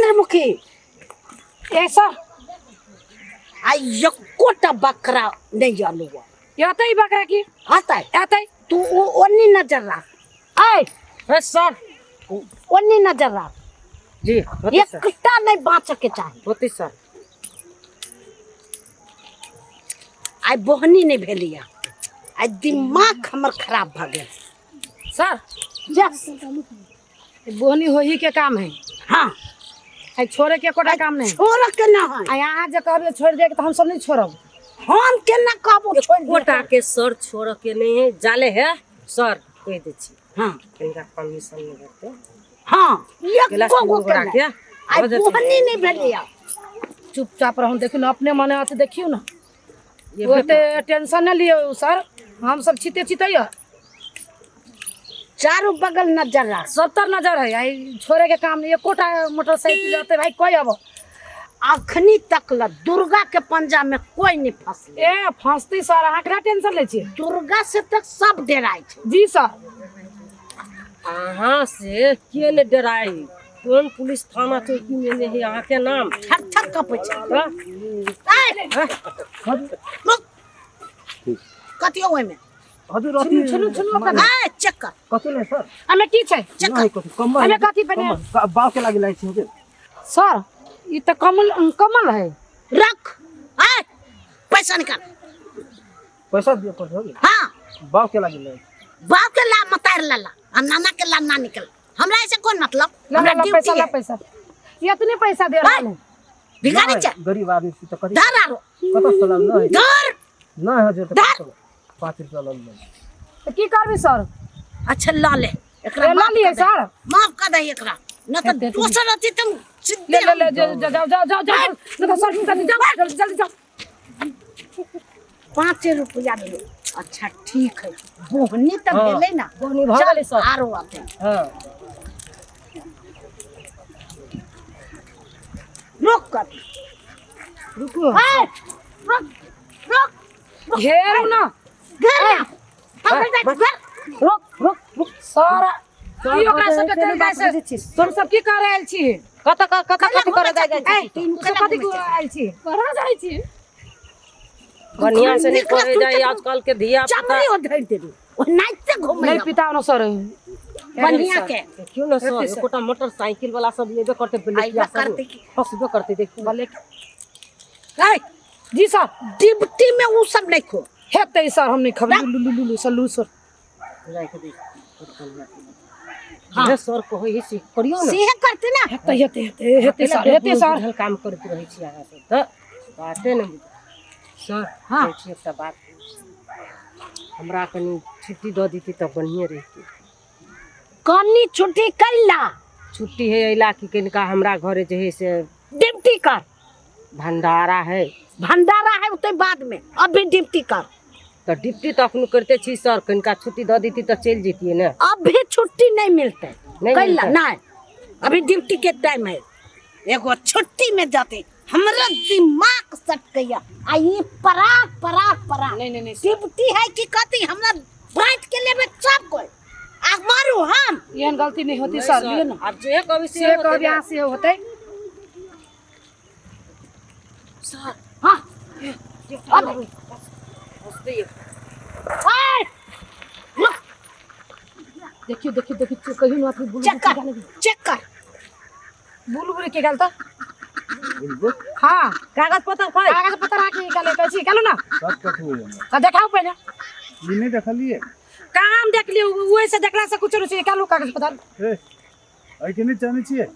चंद्रमुखी ए sir आ एकोटा बकरा नहीं आलू एतै बकरा की आता एतै तू ओन्नी नजर राख आय हे सर ओन्नी नजर राख जी होती सर एकटा नहीं बाँच के चाही होती सर आइ बोहनी नहीं भेलिया आइ दिमाग हमर खराब भऽ गेल सर यस बोहनी होही के काम है हाँ आइ छोड़े के एकोटा काम नहीं छोड़ के ना है आ यहाँ जे कहबे छोड़ दे के तो हम सब नहीं छोड़ब हम केना कहबो छोड़ दे गोटा के सर छोड़ के नहीं है जाले है सर कह दै छी हाँ कनिका परमिशन नहीं भेटतै हाँ गिलास एको गो के गोरा नहि। के आइ भऽ जेतै। बोहनी नहीं भेलिया चुपचाप रहू देखियौ ने अपने मने अथी देखियौ ने ये ओते टेंशन नहि लियौ सर हम सब छिते छिते यऽ चारू बगल नजर राख सब तर नजर है आई छोड़े के काम नहीं एकोटा मोटरसाइकिल अते भाई कोई अब अखनी तक ल दुर्गा के पंजा में कोई नहीं फंसले ए फंसती सर अहाँ केना टेंशन लै छियै दुर्गा से तक सब डराइ छै जी सर अहाँ से के ने डराई कोन पुलिस थाना चौकी में नहीं है अहाँ के नाम थर थर कपै छै तऽ आइ, रुक कथी ओहिमे हजुर अथी छुनू छुनू अपना आइ चेक कर कथी नहीं सर हमें की छै चेक नहीं कर कथी कम्बल हमें कथी पहने कम्बल बाव के लागि लागै छै हजुर सर ई तऽ कमल कमल है रख आइ पैसा निकाल पैसा दिए पर्छ हजुर हाँ बाव के लागि लागै बाप के ला मतार लाला आ नाना के ला ना निकल हमरा ऐसे कोन मतलब ला हमरा ला ला पैसा ड्यूटी ला है पैसा ये इतने पैसा दे रहा है भिखारी छै गरीब आदमी छी तऽ कथी धर आरो कतऽ से लान नहि धर नहि हजुर तऽ धर। कतऽ 5 रुपया लऽ लेबै तऽ की करबी सर अच्छा ल ले एकरा ए, लऽ माफ लियै कर दे। सर माफ कर दे एकरा न तऽ हेतै। दोसर अथी तुम ले सीधे ले ले जाओ जाओ जाओ जाओ जाओ नहीं तो सर जल्दी जाओ जल्दी जल्दी जाओ 5 रुपया भेलै अच्छा ठीक है बोहनी तऽ हाँ, भेलै ना बोहनी भऽ गेलै सर। आरो आते हाँ रोक कर रुको ए, रोक रोक घेरू ना घेर ले पकड़ दे घेर रुक रुक रुक सर ई ओकरा सबके चलि जाइ से तुम सब की कर रहल छी कत कत कथी करे जाइ जाइ ए, छी तू सब कथी आयल छी पढ़ा जाइ छी बढ़िया से नहीं निकला पढ़े तू जाइ तऽ आजकल के धिया पुता चमड़ी ओ धरि देबी ओ नाचिते घूमे नहीं पिता न सर बढ़िया के देखियौ ने सर एकोटा मोटरसाइकिल वाला सब एबे करते अइबे ब्लेकिया सब करते की। फंसबे करते देखियौ भले ए, जी सर डिप्टी में उ सब नहीं खो हेतै सर हम नहीं खबै लू लू लू लू सर लू सर राखि दै हाँ सर कहै है से करियौ ने सेहे करते ना हेतै हेतै हेतै हेतै सर हेतै सर बुझल काम करैत रहै छी अहाँ सब तऽ बाते नहि बुझल सर हाँ। कहै छी एकटा बात हमरा कनि छुट्टी दऽ दैती तऽ बढ़िएँ रहितै कनी छुट्टी कैला छुट्टी है अइला कि कनिका हमरा घरे जे है से ड्यूटी कर भंडारा है भंडारा है उते बाद में अभी ड्यूटी कर तऽ ड्यूटी तऽ अखन करिते छी सर कनिका छुट्टी दऽ दैती तऽ चलि जैतियै ने अभी छुट्टी नहीं मिलते नहीं कैला मिलतै? नहीं अभी ड्यूटी के टाइम है एगो छुट्टी में जाते हमरा दिमाग सट गया आ ये पराग पराग पराग नहीं नहीं नहीं ड्यूटी है कि कथी हमरा बांट के लेबे सब कोई आ मारू हम एहन गलती नहीं होती सर लिए ना आब जे कहबै से से होतै कहब ने। यहाँ से होतै सर हाँ अब हँसते यऽ। आय, रुक, देखियो देखियो देखियो कहियो ना अथी बुलु चेक कर चेक कर बुलु बुलु के गेल तऽ हाँ कागज पत्र खै कागज पत्र राखी निकाले कहै छी निकालू ना सब कथी होइए हमरा तऽ देखाउ पहिने ई नहि देखलियै काम देख लियौ ओहि से देखला से कुछ नहीं निकालू कागज पत्र ए एहिके नहि जानै छियै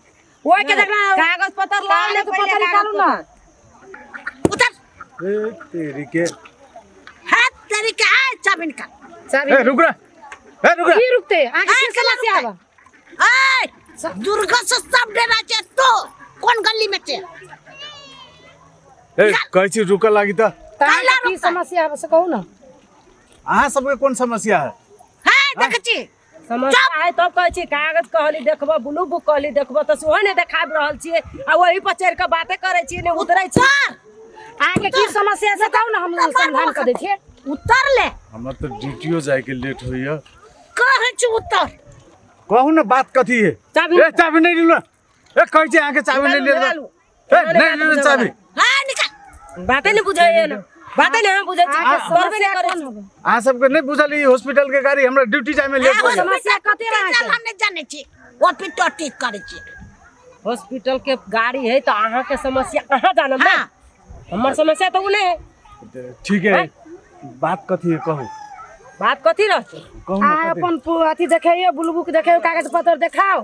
ओहि के देखला कागज पत्र लाउ ने कागज पहिले पत्र निकालू ना उतर ए तेरी के है तेरी के है चाबी निकाल चाबी ए रुक रे ए रुक रे की रुकते अहाँके ए, की समस्या केना बा ए दुर्गा से सब डरा छै तो कोन गली में छै ए कहै छी रुकऽ लागी तऽ तऽ अहाँके की समस्या बा से कहू ना अहाँ सबके कोन समस्या है है देखै छी समस्या है तब कहै छी कागज कहली देखबो ब्लू बुक कहली देखबो तऽ सेहो नहि देखाबि रहल छियै आ ओही पर चढ़ि कऽ बाते करै छियै नहि उतरै छी अहाँके की समस्या से कहू ना हम समाधान कऽ दै छियै उतर ले हमरा तऽ ड्यूटियो जायके लेट होइए कहै छी उतर कहू ने बात कथी है चाबी ए चाबी नहीं दिलो ए कहै छी अहाँके चाभी नहि निकालू, लिअ। निकालू। ए नहि लिअ चाभी। हाँ निकाल। बाते नहीं बुझाइए ना, बाते नहीं हम बुझै छी, करबे नहीं करै छी। अहाँ सबके नहि बुझल ई हॉस्पिटल के गाड़ी हमरा ड्यूटी जाय में लेट भऽ गेल। समस्या कते रहै छै? हम नहि जानै छी, हॉस्पिटल ठीक करै छी। हॉस्पिटल के गाड़ी है तो अहाँ के समस्या अहाँ जानब ना। हाँ। हमर समस्या तो उ नहीं है। ठीक है, बात कथी है कहू। बात कथी रहतै? कहू ना अहाँ कथी? अपन अथी देखैयो, ब्लू बुक देखैयो, कागज पत्र देखाओ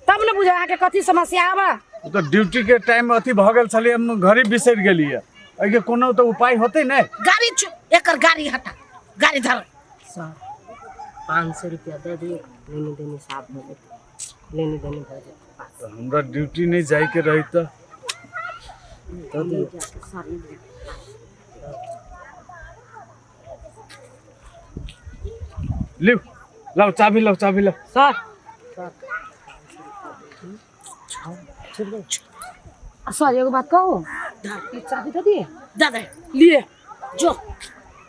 तब ने बुझो अहाँके कथी समस्या आबा। ओ तऽ ड्यूटी के टाइम अथी भऽ गेल छलै, हम घरे बिसरि गेलियै। एहिके कोनो तऽ उपाय होतै ने? गाड़ी छु, एकर गाड़ी हटा, गाड़ी धर। सर 500 रुपया दे दियौ, लेने देने साफ भऽ जेतै, लेने देने भऽ जेतै। तऽ हमरा ड्यूटी नहि जाइके रही तऽ दऽ दियौ। लिउ, लाउ चाभी, लाउ चाभी, लाउ। सर सर एगो बात कहू, ई चाभी दऽ दिए। दे दे। लिए। जो।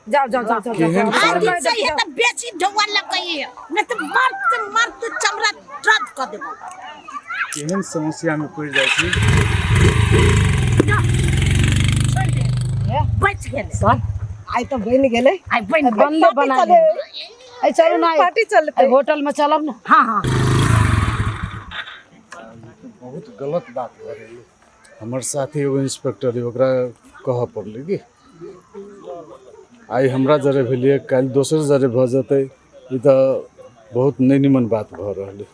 जाओ जाओ जाओ जाओ, केहन जाओ। आज दिन से ये तऽ बेसी ढौआ लगैए, नहि तऽ मरते मरते चमड़ा रद्द कऽ देबो। केहन समस्या में पड़ि जाइ छी। बचि गेलै। सर आइ तऽ बनि गेलै। आइ बनि गेलै। बनले बना गेलै। चलू ना, पार्टी चलतै। होटल में चलब ना। हाँ हाँ। बहुत गलत बात भऽ रहलै। हमर साथी एगो इंस्पेक्टर है, ओकरा कहऽ पड़लै कि आइ हमरा जरे भेलियै, काल्हि दोसर जरे भऽ जेतै। ई तऽ बहुत नहि निमन बात भऽ रहलै।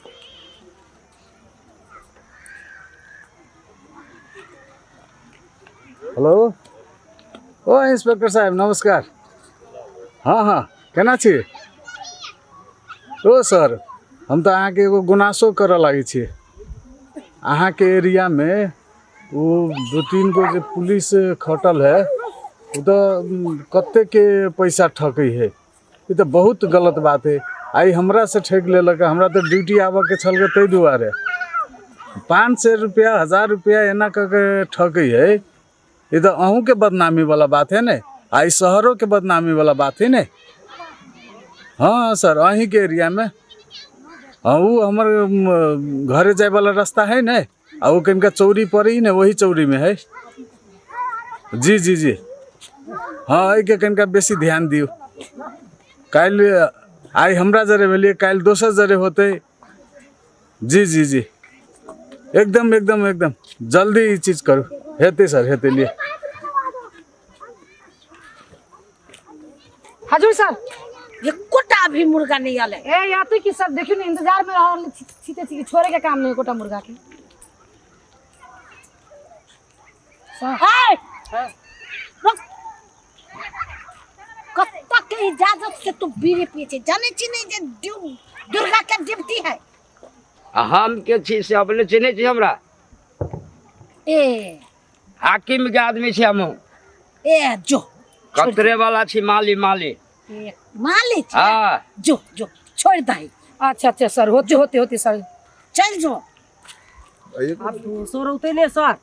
हेलो, ओ इंस्पेक्टर साहेब नमस्कार। हाँ हाँ, केना छी? ओ सर, हम तऽ अहाँके एगो गुनासो करऽ लागै छी। अहाँके एरियामे ओ 2-3 गो जे पुलिस खटल है, ओ तऽ कतेके पैसा ठकै है। ई तऽ बहुत गलत बात है। आइ हमरा से ठकि लेलक, हमरा तऽ ड्यूटी आबऽके छल ताहि दुआरे। 500 रुपया 1000 रुपया एना कऽ के ठकै है। ई तऽ अहूँके बदनामी वाला बात है ने, आइ शहरोके बदनामी वाला बात है ने। हाँ सर, अहीँके एरियामे। हाँ, ओ हमर घरे जायवला रास्ता है ने, आ ओ कनिका चौरी पड़ै ने, वही चौरीमे है। जी जी जी, हाँ, एहिके कनिका बेसी ध्यान दियौ। काल्हि आइ हमरा जरे भेलियै, काल्हि दोसर जरे होतै। जी जी जी, एकदम एकदम एकदम जल्दी ई चीज करू। हेतै सर, हेतै। लिए हजूर सर, एकोटा अभी मुर्गा नहीं आले। ए याते की सब देखियो ने, इंतजार में रहल छीते छी, छोड़े के काम नहीं एकोटा मुर्गा के। ए रुक, कत्ता के इजाजत से तू बीड़ी पिए छी? जाने छी नहीं जे दुर्गा के ड्यूटी है। आ हम के छी से अपने चिन्है छी हमरा? ए हाकिम के आदमी छी हमहूँ। ए जो कतरे वाला छी, माली माली। ए, माली छी? हाँ। जो जो छोड़ दही। अच्छा अच्छा सर, होते होते होते सर, चल जो। आब दोसर औतै ने सर,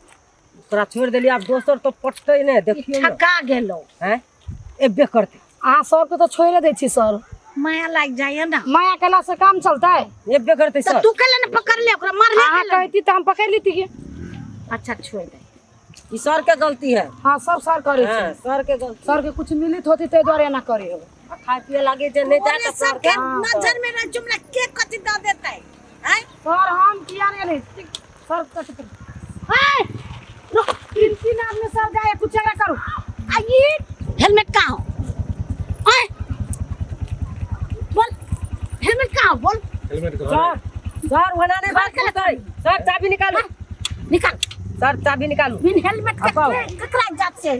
ओकरा छोड़ि देलियै, आब दोसर तऽ पटतै ने। देखियौ ने। ठका गेलो। हैं, एबे करतै। अहाँ सबके तऽ छोड़े दै छी सर। माया लागि जाइए ना। माया केला से काम चलतै? एबे करतै तऽ सर। तू केला ने पकड़ ले ओकरा, मारले अहाँ केला? कहती तऽ हम पकड़ लेती के। अच्छा छोड़ दे। ई सर के गलती है। हाँ, सब सर करे हाँ, छै। सर के गलती। सर के कुछ मिलित होती ताहि दुआरे एना करे होबे। खाय पिए लागे जे नहीं ओरे जाए सबके नजर में रह जुमला के कथी दऽ देतै? हैं सर, हम किया नहीं एलै? सर कथी हैं रुक, 3-3 आदमी सर जाए, कुछ झगड़ा करू। आ ई हेलमेट कहाँ हो? आय बोल, हेलमेट कहाँ हो? बोल। सर सर वना नहीं बात करतै। सर चाबी निकालू। निकाल। सर चाबी निकालू। बिन हेलमेट के अपाओ। केकरा जात से?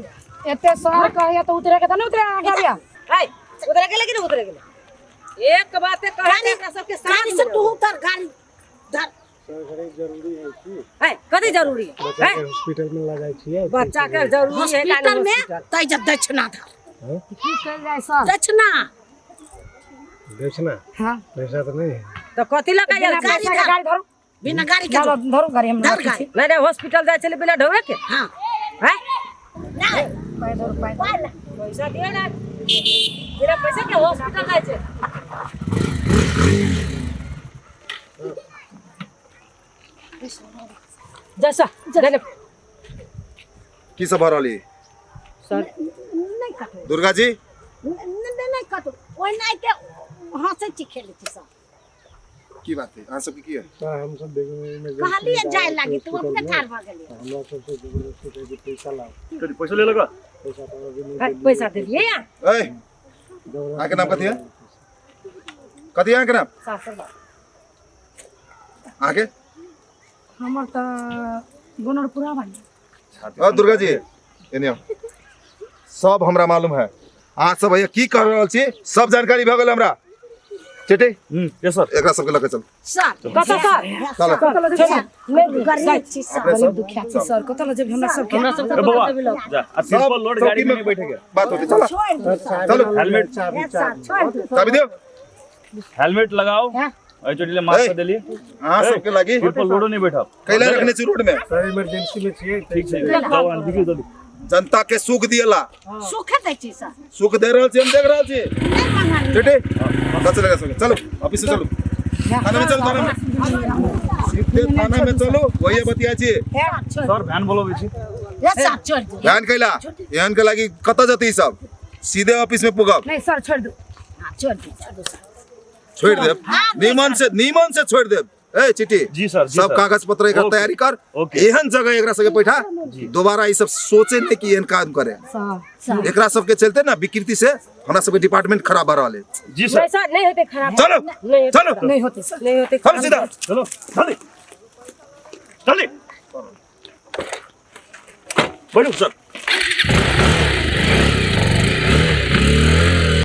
एते सर कहैया तऽ उतरे के तऽ नहि उतरे अहाँके गाड़िया। ए उतरे गेलै कि नहि उतरे गेलै? एक बात कहै गाड़ी एकरा सबके साथ गाड़ी से तू उतर, गाड़ी धर। है कथी जरूरी है? बच्चा के हॉस्पिटल में लऽ जाइ छियै। बच्चा के जरूरी है। हॉस्पिटल में तै जब दक्षिणा धर। की कयल जाय सर? दक्षिणा। दक्षिणा? हाँ। पैसा तऽ नहीं है। तऽ कथी लऽ के आयल? बिना गाड़ी पैसा के धर। गाड़ी धरू। बिना गाड़ी के धरू, धरू गाड़ी, हम धर रखै गाड़ी। छी। नहीं नहीं, हॉस्पिटल जाइ छलै बिना ढौए के। हाँ। हैं? नहीं। पाइ धरू, पाइ। पैसा दिए ना, बिना पैसा के हॉस्पिटल जाइ छै। जा सर जा की सब भऽ रहल ई सर नहि कटू दुर्गा जी नहि नहि कटू ओहिनाहिते हँसै छी खेलै छी सर की बात है अहाँ सबके की है सर हम सब इमरजेंसी कहलिए जाय लागी तू अपने ठाढ़ भऽ गेलियै हमरा सबसे जबरदस्ती कहै छै पैसा लाओ कथी पैसा ले लगा पैसा तो अभी नहीं देलियै। पैसा देलियै या ए अहाँके नाम कथी है कथी है अहाँके नाम 700 अहाँके हमर तऽ गोनरपुरा बानी अ दुर्गा जी एने आउ। सब हमरा मालूम है अहाँ सब भैया की कह रहल छी सब जानकारी भऽ गेल हमरा चिट्ठी यस सर एकरा सबके लऽ के चल सर कतऽ सर चलो चलो गरीब छी सर अपने सब दुखिया छी सर कतऽ लऽ जेबै हमरा सबके हमरा सबके ए बाबा जा आ तिरपल लोड गाड़ी में नहीं बैठेगा बात होती चलो छोड़ि दू सर चलो हेलमेट चाबी हे सर छोड़ि दू चाबी दियौ हेलमेट लगाओ एहि चोटी ले मास्क ए। देलिए अहाँ सबके लागी तिरपल लोडो नहीं बैठब कैला रखने छी रोड में सर इमरजेंसी में छियै ठीक छै जाओ अहाँ निकलू जल्दी जनता के सुख दियला सुखे दै छी सर सुख दे रहल छी हम देख रहल छी नहि मंगलियै चिट्ठी लऽ चलेगा सबके चलो ऑफिस से चलो थाना में चलो थाना में सीधे थाना में चलो वही बतिया छी सर भ्यान बोलबै छी हे सर छोड़ि दू ध्यान कैला एहन के लागी कतऽ जतै ई सब सीधे ऑफिस में पुगब नहीं सर छोड़ दू हाँ, छोड़ि दू छोड़ि दू सर छोड़ देब नीमन से छोड़ देब ए चिट्ठी जी सर जी सब सर। कागज पत्र एकर ओके, तैयारी कर ओके। एहन जगह एकरा सबके बैठा दोबारा ई सब सोचे नहीं कि एहन काम करे सर एकरा सबके चलते ना विकृति से हमरा सबके डिपार्टमेंट खराब भऽ रहल है जी सर नहीं सर नहीं होते खराब चलो नहीं होते चलो नहीं होते सर नहीं होते चलो सीधा चलो जल्दी जल्दी बैठू सर